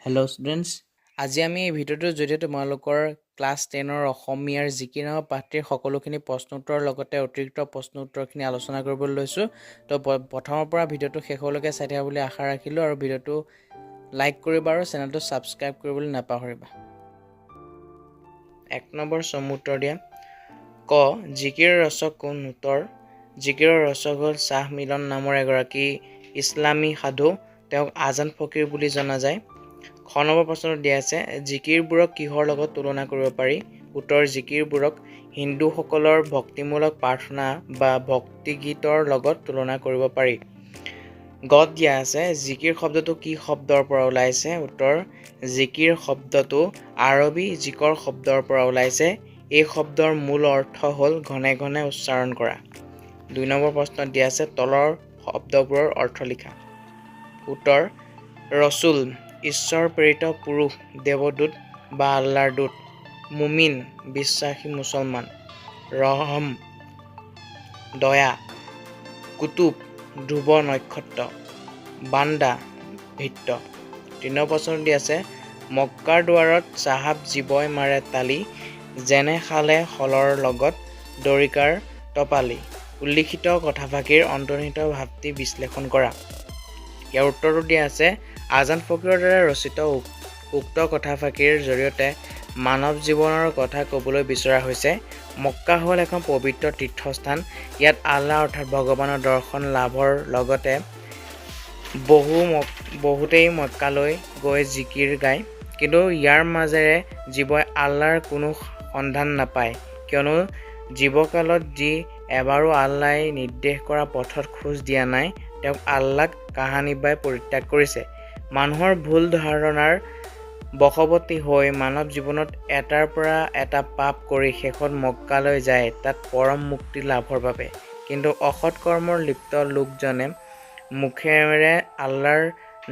Hello' students, আজি আমি এই ভিডিঅ'টোৰ জৰিয়তে তোমালোকৰ ক্লাছ 10ৰ অসমীয়াৰ জিকিৰ নামৰ পাঠটিৰ সকলোখিনি প্ৰশ্ন উত্তৰৰ লগতে অতিৰিক্ত প্ৰশ্ন উত্তৰখিনি আলোচনা কৰিবলৈ লৈছোঁ। তো প্ৰথমৰ পৰা ভিডিঅ'টো শেষলৈকে চাই থাকিবা বুলি আশা ৰাখিলোঁ আৰু ভিডিঅ'টো লাইক কৰিবা আৰু চেনেলটো ছাবস্ক্ৰাইব কৰিবলৈ নাপাহৰিবা। 1 নম্বৰ চমু উত্তৰ দিয়া। ক, জিকিৰৰ ৰচক কোন? উত্তৰ, জিকিৰৰ ৰচক হ'ল শ্বাহ মিলন নামৰ এগৰাকী ইছলামী সাধু। তেওঁক আজান ফকীৰ বুলি জনা যায়। খ নম্বৰ প্ৰশ্নটো দিয়া আছে, জিকিৰবোৰক কিহৰ লগত তুলনা কৰিব পাৰি? উত্তৰ, জিকিৰবোৰক হিন্দুসকলৰ ভক্তিমূলক প্ৰাৰ্থনা বা ভক্তিগীতৰ লগত তুলনা কৰিব পাৰি। গত দিয়া আছে, জিকিৰ শব্দটো কি শব্দৰ পৰা ওলাইছে? উত্তৰ, জিকিৰ শব্দটো আৰবী জিকৰ শব্দৰ পৰা ওলাইছে। এই শব্দৰ মূল অৰ্থ হ'ল ঘনে ঘনে উচ্চাৰণ কৰা। 2 নম্বৰ প্ৰশ্নত দিয়া আছে, তলৰ শব্দবোৰৰ অৰ্থ লিখা। উত্তৰ, ৰচুল, ঈশ্বৰ প্ৰেৰিত পুৰুষ, দেৱদূত বা আল্লাৰ দূত। মুমিন, বিশ্বাসী মুছলমান। ৰহম, দয়া। কুতুব, ধ্ৰুৱ নক্ষত্ৰ। বান্দা, ভৃত্য। 3 নম্বৰ প্ৰশ্নটো দিয়া আছে, মক্কাৰ দুৱাৰত চাহাব জীৱই মাৰে তালি, যেনে শালে শলৰ লগত দৰিকাৰ টপালি। উল্লিখিত কথাফাঁকিৰ অন্তৰ্নিহিত ভাৱটি বিশ্লেষণ কৰা। ইয়াৰ উত্তৰটো দিয়া আছে, আজান ফকীৰৰ দ্বাৰা ৰচিত উক্ত কথাফাঁকিৰ জৰিয়তে মানৱ জীৱনৰ কথা ক'বলৈ বিচৰা হৈছে। মক্কা হ'ল এখন পবিত্ৰ তীৰ্থস্থান। ইয়াত আল্লাহ অৰ্থাৎ ভগৱানৰ দৰ্শন লাভৰ লগতে বহুতেই মক্কালৈ গৈ জিকিৰ গায়। কিন্তু ইয়াৰ মাজেৰে জীৱই আল্লাৰ কোনো সন্ধান নাপায়, কিয়নো জীৱকালত যি এবাৰো আল্লাই নিৰ্দেশ কৰা পথত খোজ দিয়া নাই, তেওঁক আল্লাক কাহানিবাই পৰিত্যাগ কৰিছে। মানুহৰ ভুল ধাৰণাৰ বশৱৰ্তী হৈ মানৱ জীৱনত এটাৰ পৰা এটা পাপ কৰি শেষত মক্কালৈ যায় তাত পৰম মুক্তি লাভৰ বাবে। কিন্তু অসৎ কৰ্মৰ লিপ্ত লোকজনে মুখেৰে আল্লাৰ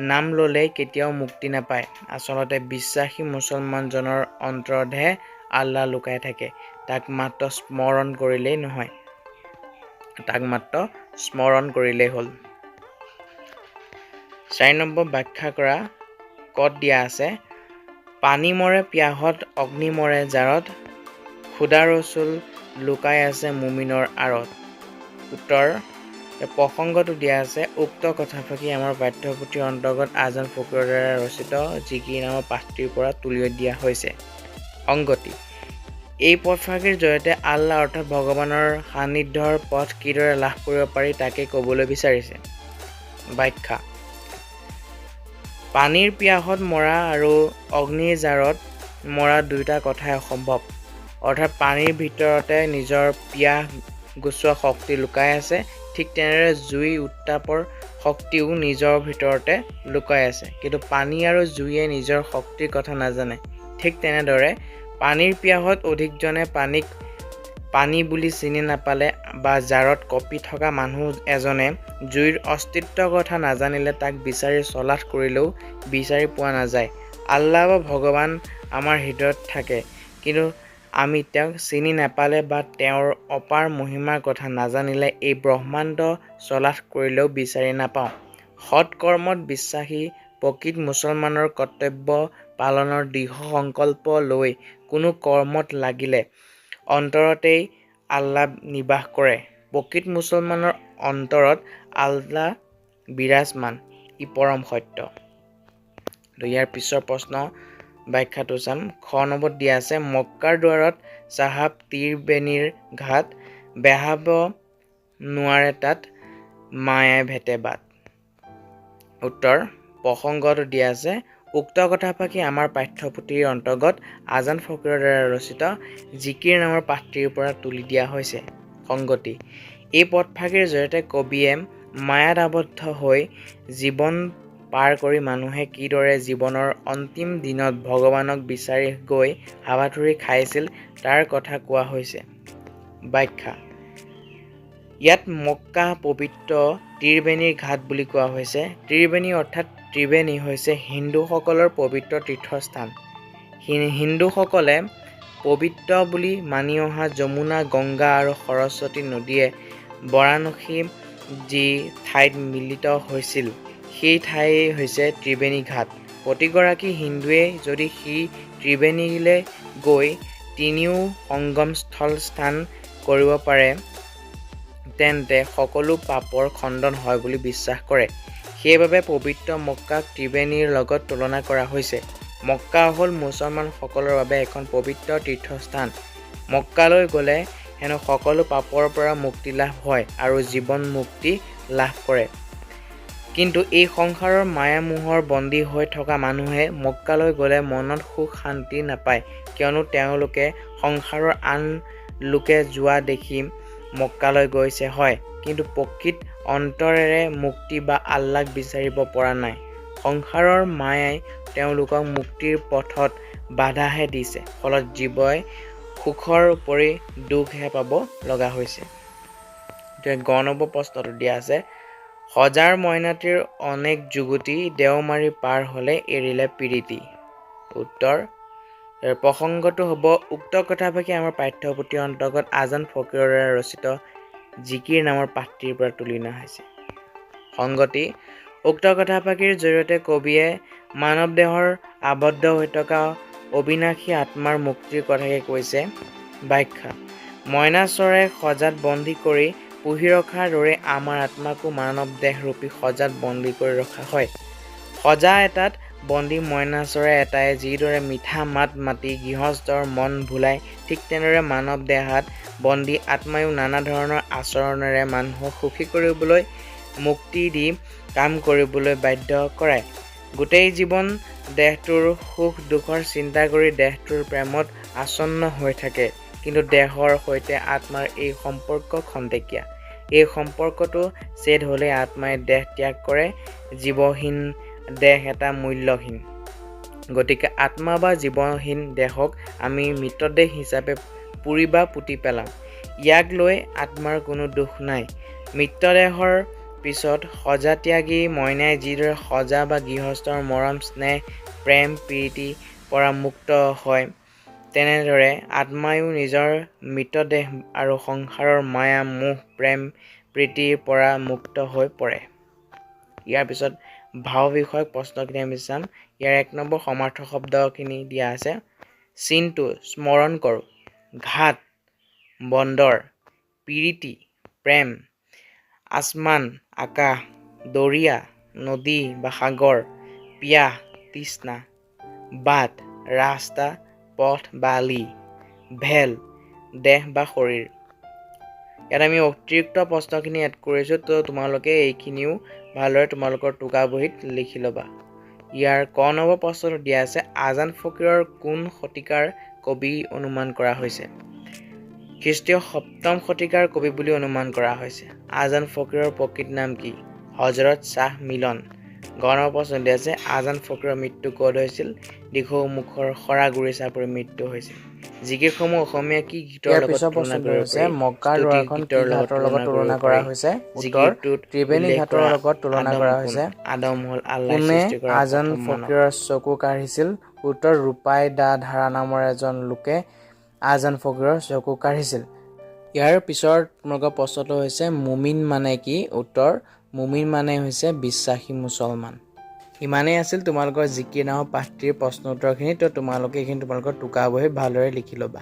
নাম ল'লেই কেতিয়াও মুক্তি নাপায়। আচলতে বিশ্বাসী মুছলমানজনৰ অন্তৰতহে আল্লাহ লুকাই থাকে, তাক মাত্ৰ স্মৰণ কৰিলেই নহয়, তাক মাত্ৰ স্মৰণ কৰিলেই হ'ল। 4 নম্বৰ ব্যাখ্যা কৰা। কত দিয়া আছে, পানী মৰে পিয়াহত, অগ্নি মৰে জাৰত, খুদা ৰচুল লুকাই আছে মুমিনৰ আঁৰত। উত্তৰ, প্ৰসংগটো দিয়া আছে, উক্ত কথাফাঁকি আমাৰ পাঠ্যপুথিৰ অন্তৰ্গত আজান ফকীৰৰ দ্বাৰা ৰচিত জিকিৰ নামৰ পাঠটিৰ পৰা তুলি দিয়া হৈছে। সংগতি, এই পদফাঁকিৰ জৰিয়তে আল্লাহ অৰ্থাৎ ভগৱানৰ সান্নিধ্যৰ পথ কিদৰে লাভ কৰিব পাৰি তাকে ক'বলৈ বিচাৰিছে। ব্যাখ্যা, পানীৰ পিয়াহত মৰা আৰু অগ্নিৰ জাৰত মৰা দুয়োটা কথাই অসম্ভৱ। অৰ্থাৎ পানীৰ ভিতৰতে নিজৰ পিয়াহ গুচোৱা শক্তি লুকাই আছে, ঠিক তেনেদৰে জুইৰ উত্তাপৰ শক্তিও নিজৰ ভিতৰতে লুকাই আছে। কিন্তু পানী আৰু জুইয়ে নিজৰ শক্তিৰ কথা নাজানে। ঠিক তেনেদৰে পানীৰ পিয়াহত অধিকজনে পানীক পানী বুলি চিনি নাপালে বা জাৰত কঁপি থকা মানুহ এজনে জুইৰ অস্তিত্বৰ কথা নাজানিলে তাক বিচাৰি চলাথ কৰিলেও বিচাৰি পোৱা নাযায়। আল্লাহ বা ভগৱান আমাৰ হৃদয়ত থাকে, কিন্তু আমি তেওঁক চিনি নাপালে বা তেওঁৰ অপাৰ মহিমাৰ কথা নাজানিলে এই ব্ৰহ্মাণ্ড চলাথ কৰিলেও বিচাৰি নাপাওঁ। সৎ কৰ্মত বিশ্বাসী প্ৰকৃত মুছলমানৰ কৰ্তব্য পালনৰ দৃঢ় সংকল্প লৈ কোনো কৰ্মত লাগিলে অন্তৰতেই আল্লাহ নিবাস কৰে। প্ৰকৃত মুছলমানৰ অন্তৰত আল্লাহ বিৰাজমান, ই পৰম সত্য। তো ইয়াৰ পিছৰ প্ৰশ্ন ব্যাখ্যাটো চাম। খ নম্বৰত দিয়া আছে, মক্কাৰ দুৱাৰত চাহাব তীৰ বেণীৰ ঘাট, বেহাব নোৱাৰে তাত মায়াই ভেটে বাট। উত্তৰ, প্ৰসংগটো দিয়া আছে, উক্ত কথাফাঁকি আমাৰ পাঠ্যপুথিৰ অন্তৰ্গত আজান ফকীৰৰ দ্বাৰা ৰচিত জিকিৰ নামৰ পাঠটিৰ পৰা তুলি দিয়া হৈছে। সংগতি, এই পদফাঁকিৰ জৰিয়তে কবিয়ে মায়াত আবদ্ধ হৈ জীৱন পাৰ কৰি মানুহে কিদৰে জীৱনৰ অন্তিম দিনত ভগৱানক বিচাৰি গৈ হাবাথুৰি খাইছিল তাৰ কথা কোৱা হৈছে। ব্যাখ্যা, ইয়াত মক্কা পবিত্ৰ ত্ৰিবেণীৰ ঘাট বুলি কোৱা হৈছে। ত্ৰিবেণী অৰ্থাৎ ত্ৰিবেণী হৈছে হিন্দুসকলৰ পবিত্ৰ তীৰ্থস্থান। হিন্দুসকলে পবিত্ৰ বুলি মানি অহা যমুনা, গংগা আৰু সৰস্বতী নদীয়ে বাৰাণসী যি ঠাইত মিলিত হৈছিল সেই ঠাই হৈছে ত্ৰিবেণী ঘাট। প্ৰতিগৰাকী হিন্দুৱে যদি সেই ত্ৰিবেণীলৈ গৈ তিনিও সংগমস্থল স্নান কৰিব পাৰে, তেন্তে সকলো পাপৰ খণ্ডন হয় বুলি বিশ্বাস কৰে। সেইবাবে পবিত্ৰ মক্কাক ত্ৰিবেণীৰ লগত তুলনা কৰা হৈছে। মক্কা হ'ল মুছলমানসকলৰ বাবে এখন পবিত্ৰ তীৰ্থস্থান। মক্কালৈ গ'লে হেনো সকলো পাপৰ পৰা মুক্তি লাভ হয় আৰু জীৱন মুক্তি লাভ কৰে। কিন্তু এই সংসাৰৰ মায়া-মোহৰ বন্দী হৈ থকা মানুহে মক্কালৈ গ'লে মনত সুখ শান্তি নাপায়, কিয়নো তেওঁলোকে সংসাৰৰ আন লোকে যোৱা দেখি মক্কালৈ গৈছে হয়, কিন্তু প্ৰকৃত অন্তৰেৰে মুক্তি বা আল্লাক বিচাৰিব পৰা নাই। সংসাৰৰ মায়াই তেওঁলোকক মুক্তিৰ পথত বাধাহে দিছে, ফলত জীৱই সুখৰ উপৰি দুখহে পাব লগা হৈছে। গ নম্বৰ প্ৰশ্নটো দিয়া আছে, সজাৰ মইনাটিৰ অনেক যুগুতি, দেওমাৰী পাৰ হ'লে এৰিলে পিৰিতি। উত্তৰ প্ৰসংগটো হ'ব উক্ত কথাফাঁকি আমাৰ পাঠ্যপুথিৰ অন্তৰ্গত আজান ফকীৰৰ দ্বাৰা ৰচিত জিকিৰ নামৰ পাঠটিৰ পৰা তুলি অনা হৈছে। সংগতি উক্ত কথাফাঁকিৰ জৰিয়তে কবিয়ে মানৱ দেহৰ আবদ্ধ হৈ থকা অবিনাশী আত্মাৰ মুক্তিৰ কথাকে কৈছে। ব্যাখ্যা মইনা চৰাইক সজাত বন্দী কৰি পুহি ৰখাৰ দৰে আমাৰ আত্মাকো মানৱ দেহৰূপী সজাত বন্দী কৰি ৰখা হয়। সজা এটাত বন্দী মইনা চৰাই এটাই যিদৰে মিঠা মাত মাতি গৃহস্থৰ মন ভুলায়, ঠিক তেনেদৰে মানৱ দেহাত বন্দী আত্মায়ো নানা ধৰণৰ আচৰণেৰে মানুহক সুখী কৰিবলৈ মুক্তি দি কাম কৰিবলৈ বাধ্য কৰায়। গোটেই জীৱন দেহটোৰ সুখ দুখৰ চিন্তা কৰি দেহটোৰ প্ৰেমত আচ্ছন্ন হৈ থাকে। কিন্তু দেহৰ সৈতে আত্মাৰ এই সম্পৰ্ক খন্তেকীয়া। এই সম্পৰ্কটো ছেদ হ'লেই আত্মাই দেহ ত্যাগ কৰে। জীৱহীন দেহ এটা মূল্যহীন। গতিকে আত্মা বা জীৱহীন দেহক আমি মৃতদেহ হিচাপে পুৰি বা পুতি পেলাওঁ। ইয়াক লৈ আত্মাৰ কোনো দুখ নাই। মৃতদেহৰ পিছত সজা ত্যাগী মইনাই যিদৰে সজা বা গৃহস্থৰ মৰম স্নেহ প্ৰেম প্ৰীতিৰ পৰা মুক্ত হয়, তেনেদৰে আত্মায়ো নিজৰ মৃতদেহ আৰু সংসাৰৰ মায়া মোহ প্ৰেম প্ৰীতিৰ পৰা মুক্ত হৈ পৰে। ইয়াৰ পিছত ভাৱ বিষয়ক প্ৰশ্নখিনি আমি চাম। ইয়াৰ 1 নম্বৰ সমাৰ্থক শব্দখিনি দিয়া আছে। চিনটো স্মৰণ কৰোঁ, ঘাট বন্দৰ, পিৰিতি প্ৰেম, আসমান আকাশ, দৰিয়া নদী বা সাগৰ, পিয়াহ তৃষ্ণা, বাট ৰাস্তা পথ বা আলি, ভেল দেহ বা শৰীৰ। ইয়াত আমি অতিৰিক্ত প্ৰশ্নখিনি এড কৰিছোঁ, তো তোমালোকে এইখিনিও ভালদৰে তোমালোকৰ টোকা বহীত লিখি ল'বা। ইয়াৰ ক নম্বৰ প্ৰশ্নটো দিয়া আছে, আজান ফকীৰৰ কোন শতিকাৰ কবি অনুমান কৰা হৈছে? খ্ৰীষ্টীয় 7ম শতিকাৰ কবি বুলি অনুমান কৰা হৈছে। আজান ফকীৰৰ প্ৰকৃত নাম কি? হজৰত শ্বাহ মিলন। গ নম্বৰ প্ৰশ্ন দিয়া আছে, আজান ফকীৰৰ মৃত্যু ক'ত হৈছিল? দিখৌমুখৰ শৰাগুৰি চাপৰিত মৃত্যু হৈছিল। জিকিৰসমূহ অসমীয়া কি গীতৰ ইয়াৰ লগত পিছৰ তুলনা প্ৰশ্নটো কৰিব হৈছে পাৰি? মক্কাৰ স্তুতি দুৱাৰখন কি গীতৰ লগত ঘাটৰ লগত তুলনা তুলনা কৰিব কৰা পাৰি। হৈছে? উত্তৰ জিকিৰটোত ত্ৰিবেণী উল্লেখ ঘাটৰ কৰা লগত তুলনা আদম কৰা কোন? হৈছে। আদম হ'ল আল্লাই কোনে সৃষ্টি কৰা আজান প্ৰথম মানৱ। ফকীৰৰ চকু কাঢ়িছিল? উত্তৰ ৰূপাই দা ধাৰা নামৰ এজন লোকে আজান ফকীৰৰ চকু কাঢ়িছিল। ইয়াৰ পিছৰ তোমালোকৰ প্ৰশ্নটো হৈছে মুমিন মানে কি? উত্তৰ মুমিন মানে হৈছে বিশ্বাসী মুছলমান। ইমানেই আছিল তোমালোকৰ জিকিৰ নামৰ পাঠটিৰ প্ৰশ্ন উত্তৰখিনি। তো তোমালোকে এইখিনি তোমালোকৰ টোকা বহীত ভালদৰে লিখি ল'বা।